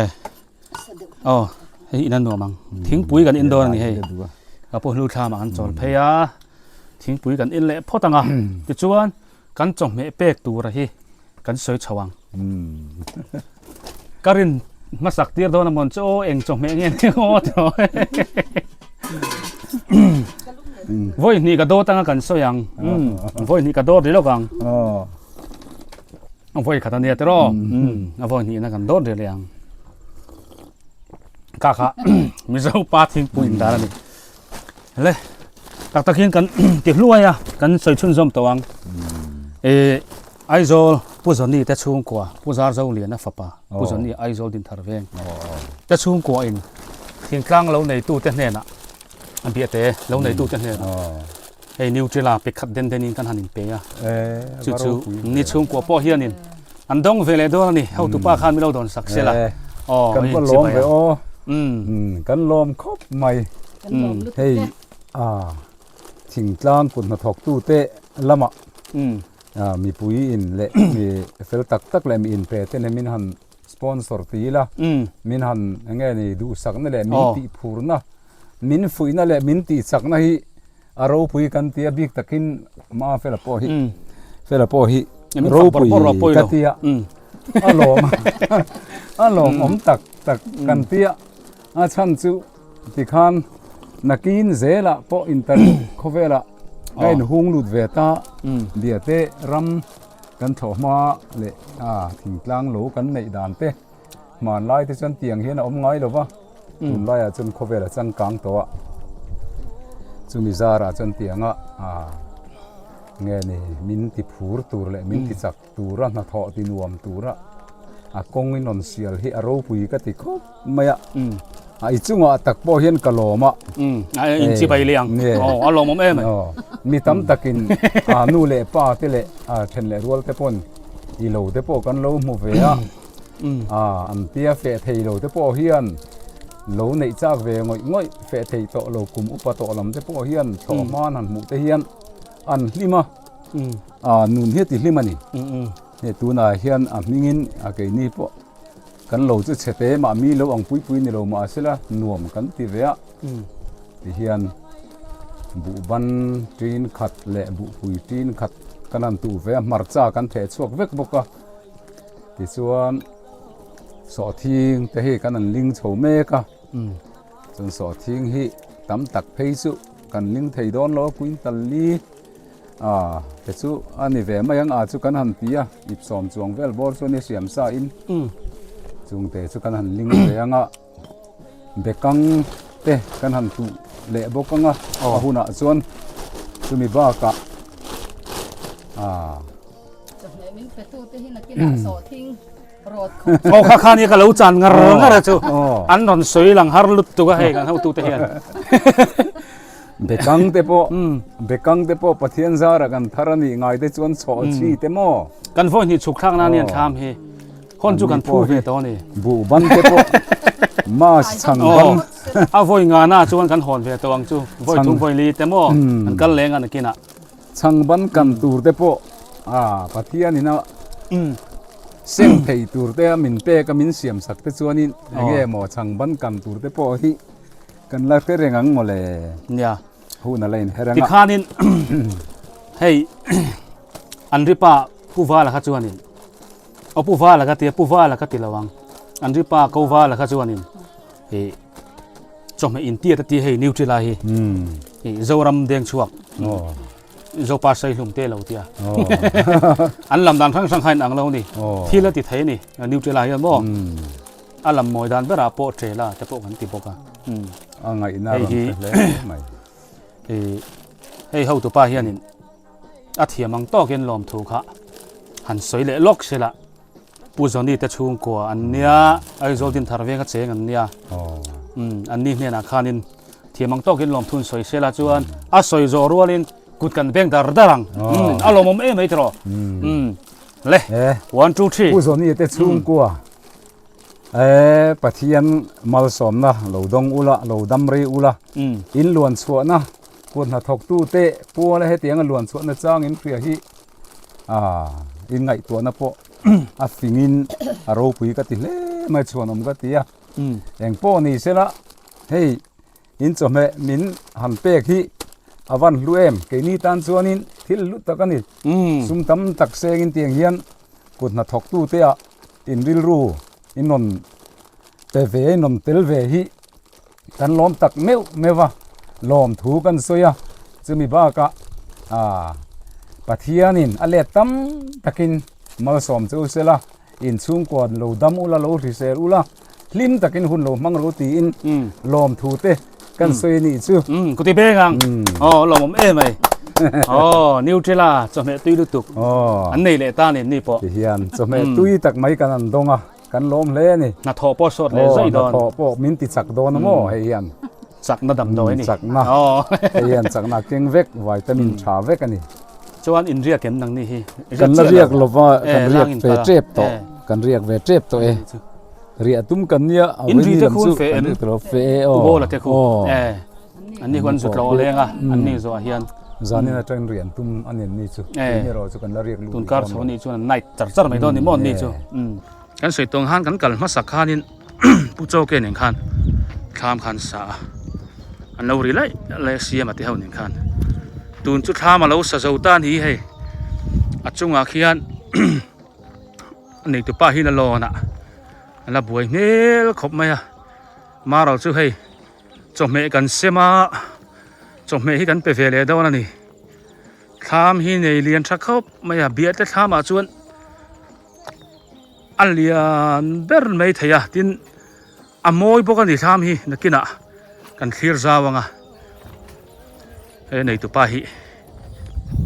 E. Aw hei in a nuam ang thingpui kan in dawn a ni hei ka pawh hlu thlam ah kan chawl phei a thingpui kan in leh phawt ang a tichuan kan chawhmeh pek tura hi kan sawi chho ang ka rin hmasak tir dawn a mawn chu aw eng chawhmeh nge ni aw ti rawh vawi hnih ka dawt anga kan sawi ang vawi hnih ka dawt ri lawk ang. A vawi khat a nia tiraw a vawi hnihna kan dawt rih leh ang ka kha Mizo pa thingpui in dan a ni le tak tak hian kan ti hluai a kan sawi chhunzawm tawh ang eh Aizawl Pu Zawni te chhungkua Pu Zarzoliana fapa Pu Zawni Aizawl Dinthar veng te chhungkua in thingtlang lo neitu te hnenah a biate lo neitu te hnenah Hei Nutella pe khat den denin kan han inpe a, chu chu ni chhungkua pawh hianin an dawng ve leh dawn a ni, hotupa khan min lo dawn sak sela. Aw, kan va lawm ve aw, kan lawm khawp mai. Hei a thingtlang kut hnathawktute lamah mipui in leh mi fel tak tak leh mi inpe te nen min han sponsor ti ila, min han eng nge ni duhsakna leh min tihphurna, min fuihna leh min tihchakna hi A ropui kan ti a bik takin ma fela pawh hi fela pawh hi ropui ka ti a a lawm a lawm awm tak tak kan ti a a chhan chu tikhan nakin zelah pawh internet khawvelah ka inhung lut ve ta biate ram kan thlawhhma leh a thingtlang lo kan neih dan te Hmanlai te chuan tiang hian a awm ngai lo va, tunlaiah chuan khawvel a changkang tawh a, chumi zarah chuan tianga ah nge ni min ti phur tur leh min ti chak tura hnathawh ti nuam tura a kawng in rawn sial hi a ropui ka ti khawp mai a, a i chungah tak pawh hian ka lawm a. In chi bai leh ang, aw a lawmawm em ai. Mi tam takin a nu leh pa te leh a then leh rual te pawn i lo te pawh kan lo hmu ve a. A an tia feh thei lo te pawh hian lo neih chak ve ngawih ngawih feh thei tawh lo kum upa tawh lam te pawh hian thlawh hman han hmuh te hian an hlim a a nun hi a ti hlim a ni hei tunah hian a hmingin a keini pawh kan lo chu chhe te mah mi lo ang pui pui ni lo mahsela nuam kan ti ve a tihian buhban tin khat leh buhpui tin khat kan han tuh ve a hmarcha kan theh chhuak vek bawk a. Tichuan sawhthing te hi kan an ling chho mek a, chuan sawhthing hi tam tak phei chu kan ling thei dawn lo a quintal li ah te chu a ni ve mai ang a chu kan han ti a ip sawm chuang vel bawr chu a ni siam sa in chung te chu kan han ling ve ang a bekang te kan han tuh leh bawk ang a a hunah chuan chumi bakah ah. Chawhmeh min pe tu te hi nakinah sawhthing rawt khawp. Aw kha kha nia ka lo chan ngar ngar a chu. An rawn sawi lang har lut tuk a hei kan hotu te hian. Bekang te pawh bekang te pawh Pathian zara kan thar a nih ngai te chuan chhawh chi te maw. Kan vawi hnih chhuk thlak nan hian thlam hi hawn chu kan phu ve tawh a ni. Buh ban te pawh mass chhang ban. A vawi ngana chuan kan hawn ve tawh ang chu. Vawi thum vawi li te maw kan kal leng a nakinah. Chhangban kan tur te pawh a Pathian in a sem thei tur te a min pek a min siam sak te chuanin enge maw chhangban kan tur te pawh hi kan la hre reng ang maw le. Nia. Hun a la inher ang a. Tikhanin hei an ripa Pu Vala kha chuanin aw Pu Vala ka tia Pu Vala ka ti lo ang an ripa Ko Vala kha chuanin ih chawhmeh intiat a ti hei Nutri lai hi. I Zoram deng chhuak Zopa Saihlum te lo tia an lam dan hrang hrang kha in ang lo ni thil a ti thei a ni Nutella hian maw a lam mawi dan berah pawh Trela te pawh kan ti bawk a a ngaihna rawn hre hle mai hei hotupa hianin a thiam ang tawkin lawmthu kha han sawi leh lawk sela. Pu Johnny te chhungkua an nia, Aizawl Dinthar venga cheng an nia. Umm, an ni hnenah khanin thiam ang tawkin lawmthun sawi sela chuan a sawi zawh rualin kut kan beng dar dar ang. Umm, a lawmawm em mai tiraw. Umm, le, one two three. Pu Johnny te chhungkua e Pathian malsawmna lo dawng ula, lo dam rei ula, in luan chhuahna kut hnathawktu te puala hetianga luan chhuahna chang in hria hi Ah, in ngaihtuahna pawh a fingin a ropui ka ti hle mai chhuanawm ka ti a. Eng pawh ni sela hei in chawhmeh min han pek hi a van hlu em keini tan chuanin thil hlu tak a ni. Sum tam tak sengin tiang hian kut hnathawktu te ah in rilru in rawn pe ve in rawn tel ve hi Kan lawm tak meuh meuh a, lawm thu kan sawi a, chumi bakah aah Pathianin a let tam takin malsawm che u sela, inchhungkua lo dam ula, lo hrisel ula, hlim takin hun lo hmang ro tiin lawm thu te kan sawi a nih chu. Umm, kuti beng ang. Aw, lawmawm em ai. Aw, Nutella chawhmeh tui lutuk an nei leh ta nen ni pawh. Tihian chawhmeh tui tak mai kan an dawng a. Kan lawm hle a ni. Hnathawh pawh sawt leh zai dawn. Hnathawh pawh min ti chak dawn a maw hei hian. Chakna damdawi a ni. Chakna. Hei hian chakna keng vek, vitamin tha vek a ni. Chuan in riak em nang ni hi? Kan la riak lova, kan riak ve tep tawh. Kan riak ve tep tawh e. Riah tum kan nia, a vaini lam chu kan riak tawh lo. Fe e aw. Bola te khu. An ni huan zut lo leng a, an ni zawh ah hian. Zanin atangin riah an tum a ni an ni chu. Keini erawh chu kan la riak lut Tun kar chho ni chuan an night char char mai dawn ni maw an ni chu. Kan sawi tawng khan kan kal hmasa khanin Pu Chawke nen khan thlam khan sa a, an lo ri laih laih a siam a te ho nen khan. Tun chu thlam a lo sa zo ta a ni hei, a chungah khian a neitupa hi la lawn ah a la buai hmel khawp mai a, marawh chu hei chawhmeh kan sem a, chawhmeh hi kan pe ve leh dawn a ni. Thlam hi nei lian tha khawp mai a, biate thlamah chuan a lian ber mai thei a, tin a mawi bawk a ni thlam hi nakinah kan thlir zau ang a, he neitupa hi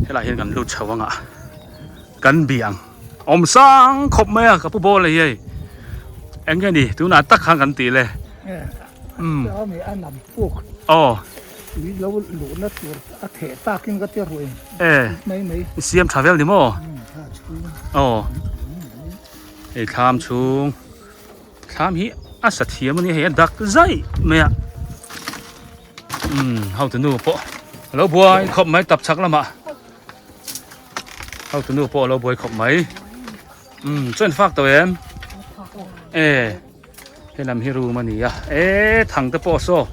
helaiah hian kan lut chho ang a, kan bih ang awm sang khawp mai a ka pu bawl a hi hei eng nge ni tunah tak khan kan tih le umm aw. Tui lo luhna tur a theh takin ka ti ruih e mai mai. I siam tha vel ni maw? Aw hei thlam chhung thlam hi a sa thiam a nia hei a dak zaih mai a umm hotunu pawh a lo buai khawp mai tap chhak lamah hotunu pawh a lo buai khawp mai umm chuan fak tawh em e. He lam hi room a ni a e thang te pawh saw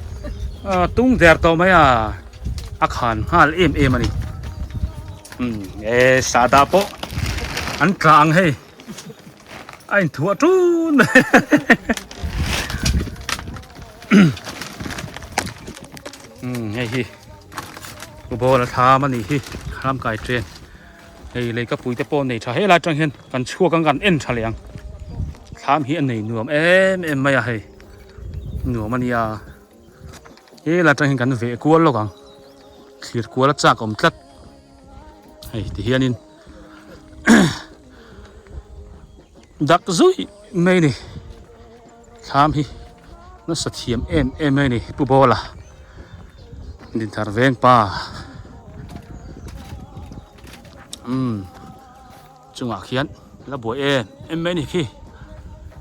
tung der tawh mai a a khan nghal em em a ni umm e sahdah pawh an tla ang hei a inthuah tun mai umm hei hi ball a thlam a nih hi thlam kai chen. Hei leikapui te pawh nei tha helai atang hian kan chhuak ang kan en tha leh ang thlam hi a nei nuam em em mai a hei nuam a nia helai atang hian kan veh kual lawk ang thlir kual a chak awm tlat hei ti hianin dak zui mai a ni thlam hi nasa thiam em em mai a ni pu bawla Dinthar veng pa umm chungah khian la buai em em mai a ni khi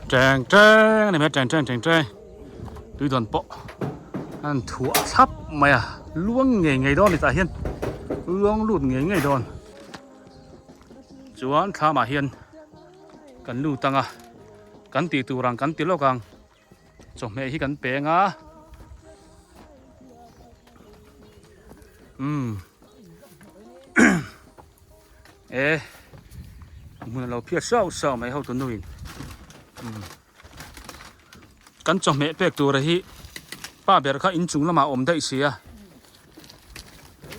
teng teng a ni mai teng teng teng teng tui dawn pawh a han thuah thlap mai a luang ngei ngei dawn a ni tah hian luang lut ngei ngei dawn chuan thlamah hian kan lut ang a kan tih tur ang kan ti lawk ang. Chawhmeh hi kan peng a umm e hmun a lo phiat sauh sauh mai hotu nuin umm kan chawhmeh pek tura hi pa ber kha inchung lamah a awm daih si a.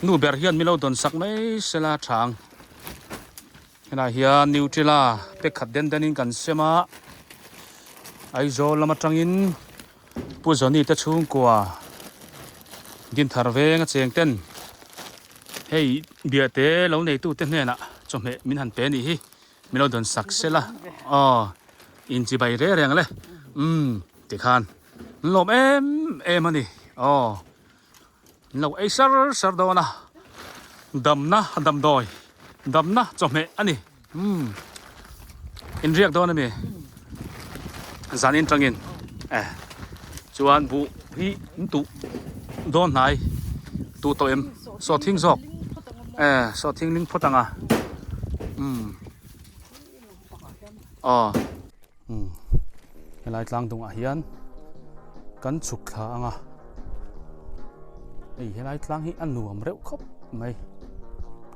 Nu ber hian min lo dawn sak mai sela tha ang. Helaiah hian Nutella pack khat den den in kan sem a, Aizawl lam atangin Pu Johnny te chhungkua Dinthar veng a cheng ten hei biahte lo neitu te hnenah chawhmeh min han pe a nih hi min lo dawn sak sela aw inchibai reng reng le umm tikhan an lawm em em a ni aw. An lo ei sar sar dawn a, damna damdawi, damna chawhmeh a ni. Umm inriak dawn a mi zan in tangin eh chuan buh hi an tuh dawn hnai tuh tawh em sawhthing zawk eh sawhthing ling phawt ang a umm aw umm helai tlang dungah hian kan chhuk thla ang a hei helai tlang hi a nuam reuh khawp mai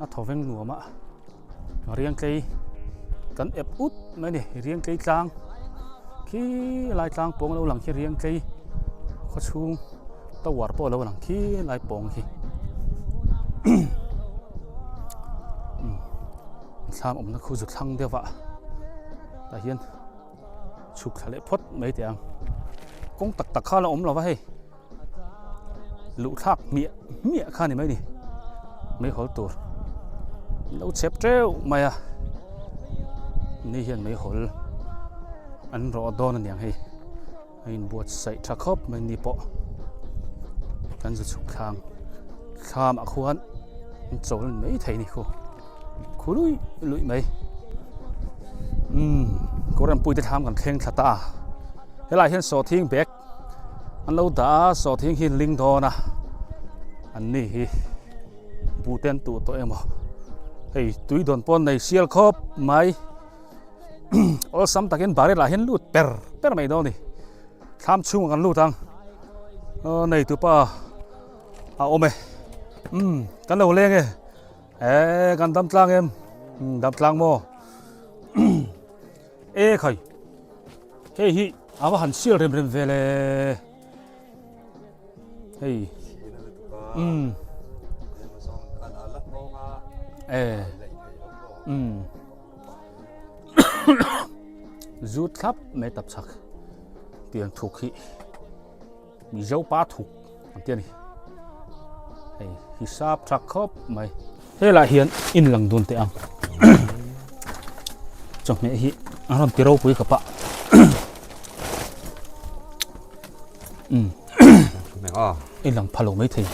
a thaw veng nuam a riangtlei kan ep ut mai a ni riangtlei tlang khi lai tlang pawng lo lang khi riangtlei khaw chhung tower pawh a lo lang khi lai pawng khi thlam awmna khu zu thlang deuh a tah hian chhuk thla leh phawt mai teh ang kawng tak tak kha la awm lo va hei luh thlak hmiah hmiah kha ni mai ni meihawl tur lo chep teuh mai a ni hian meihawl an rawh dawn a niang hei a inbuatsaih tha khawp mai ni pawh kan zu chhuk thlang thlam ah khuan an chawl mai thei a ni khu khu luih luih mai umm kawr rampui te thlam kan thleng thla ta a helaiah hian sawhthing bag an lo dah a sawhthing hi an ling dawn a an ni hi buh te an tuh tawh emaw hei tui dawn pawh an nei sial khawp mai. Awlsam takin barrel ah hian lut per per mai dawn a ni thlam chhungah kan lut ang aw neitupa a awm e umm kan lo leng e eh kan dam tlang em umm dam tlang maw e khai hei hi a va han sial rem rem ve le hei umm eh umm. Zu thlap mai tap chak tiang thuk hi Mizo pa thuk an ti a ni hei hisap tha khawp mai helaiah hian in lang dun teh ang chawhmeh hi a rawn ti ropui ka pah umm in lang pha lo maithei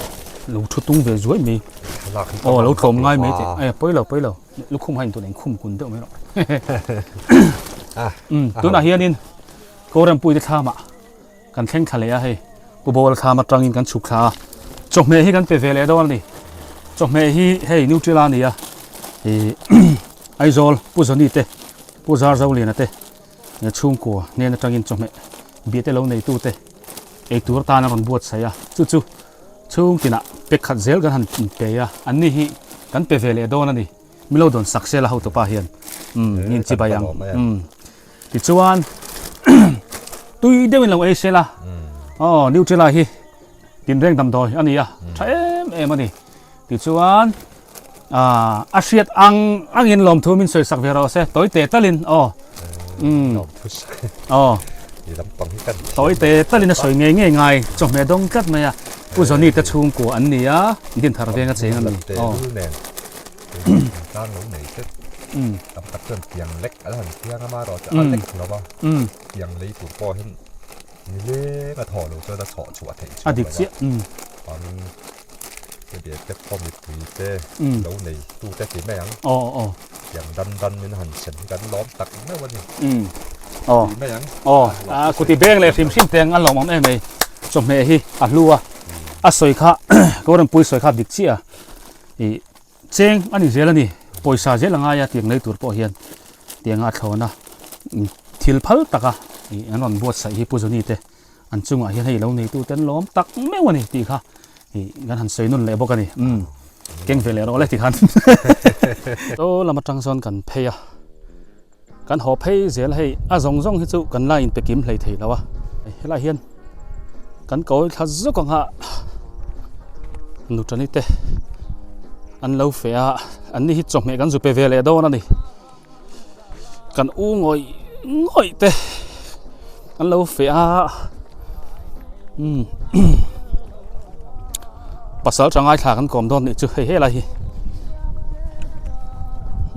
lo thu tung ve zuai mai aw lo tlawm ngai maithei eh pawi lo pawi lo. Lukhum hain tun engkhum kun deuh mai rawh. Um tunah hianin Kawrempui te thlamah kan thleng thla leh a hei Pu Bawla thlam atangin kan chhuk thla a chawhmeh hi kan pe ve leh dawn a ni chawhmeh hi hei Nutella a ni a ih Aizawl Pu Zawni te Pu Zarzoliana te chhungkua hnen atangin chawhmeh biate lo neitu te eitur atan a rawn buatsaih a chu chu Chhung tinah pe khat zel kan han pe a, anni hi kan pe ve leh dawn a ni. Milo dawn sak sela hotupa hian umm min chi bai ang umm tichuan tui deuhin lo ei sela aw Nutella hi tinreng damdawi a ni a tha em em a ni. Tichuan ah a hriat ang angin lawmthu min sawi sak ve rawh se tawi te talin aw umm aw tawi te talin a sawi ngei ngei ngai chawhmeh dawng tlat mai a Pu Johnny te chhungkua an ni a Dinthar venga cheng a ni aw a dik chiah umm. Heti te khaw mipui te lo nei tu te ti mai ang. Aw aw. Tiang dan dan min han sem hi kan lawm tak meuh a ni. Umm. Aw. Ti mai ang. Aw. A kuti beng leh hrim hrim teng an lawm awm em ei. Chawhmeh hi a hlu a. A sawi kha Kawrempui sawi kha dik chiah a. Ih cheng a ni zel a ni. Pawisa zel a ngai a tiang lei tur pawh hian tianga a thlawn a. Thil phal tak a ih an rawn buatsaih hi Pu Johnny te. An chungah hian hei lo neitu te an lawm tak meuh a ni tih kha ih kan han sawi nun leh bawk a ni. Umm keng ve leh rawh le tikhan. Chaw lam atang chuan kan phei a, kan haw phei zel hei a zawng zawng hi chu kan la inpe kim hlei thei lo a, helaiah hian kan kawi thla zawk ang a nutani te. An lo feh a, an ni hi chawhmeh kan zu pe ve leh dawn a ni. Kan u ngawih ngawih te an lo feh a, umm pasal tha ngaithla kan kawm dawn nih chu hei helai hi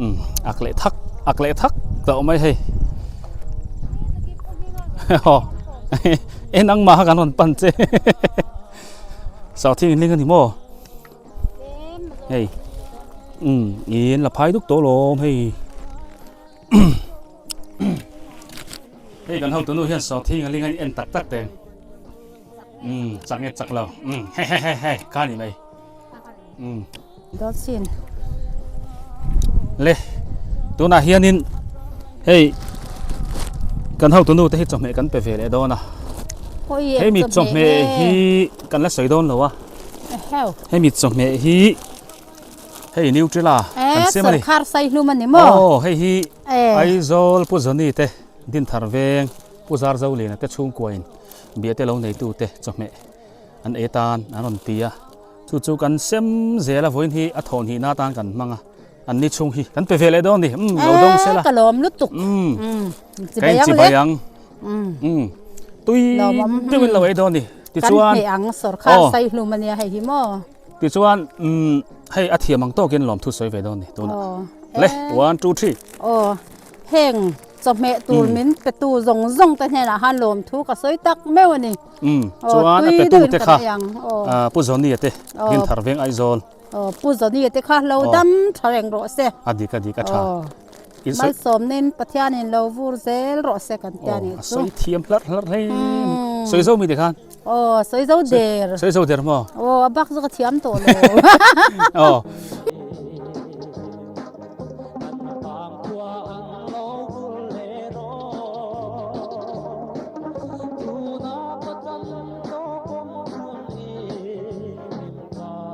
umm ak leh thak ak leh thak tawh mai hei aw en ang mah kha kan rawn pan che Sawhthing inling a ni maw? Hei umm in la phai duk tawh lawm hei hei kan hotu nu hian sawhthing a ling a en tak tak teng umm chak nge chak lo umm hei hei hei hei kha ni mai umm Dawt sin. Le tunah hianin hei kan hotu nu te hi chawhmeh kan pe ve leh dawn a hemi chawhmeh hi kan la sawi dawn lo a hemi chawhmeh hi hei Nutrela kan siam a ni sawrkhar sai hlum a ni maw aw hei hi Aizawl Pu Zoni te Dinthar veng Pu Zarzoliana te chhungkua in biate lo neitu te chawhmeh an ei atan an rawn ti a chu chu kan sem zel a vawiin hi a thawhhnihna atan kan hmang a an ni chhung hi kan pe ve leh dawn a ni umm lo dawng sela ka lawm lutuk umm ka in chibai ang umm tui deuhin lo ei dawn a ni tichuan kan hmeh ang sawrkhar sai hlum a nia hei hi maw tichuan umm hei a thiam ang tawkin lawmthu sawi ve dawn a ni tunah le 1 2 3 aw heng chawhmeh tur min petu zawng zawng te hnenah khan lawmthu ka sawi tak meuh a ni. Umm chuan a petu te kha Pu Zonia te Dinthar veng Aizawl. Aw Pu Zonia te kha lo dam tha reng rawh se. A dik a dik a tha. Malsawmnin Pathianin lo vur zel rawh se kan tia nih chu. A sawi thiam hlarh hlarh hle. Sawi zo mi te khan. Aw sawi zo der. Sawi zo der maw? Aw a bak chu ka thiam tawh lo. Aw.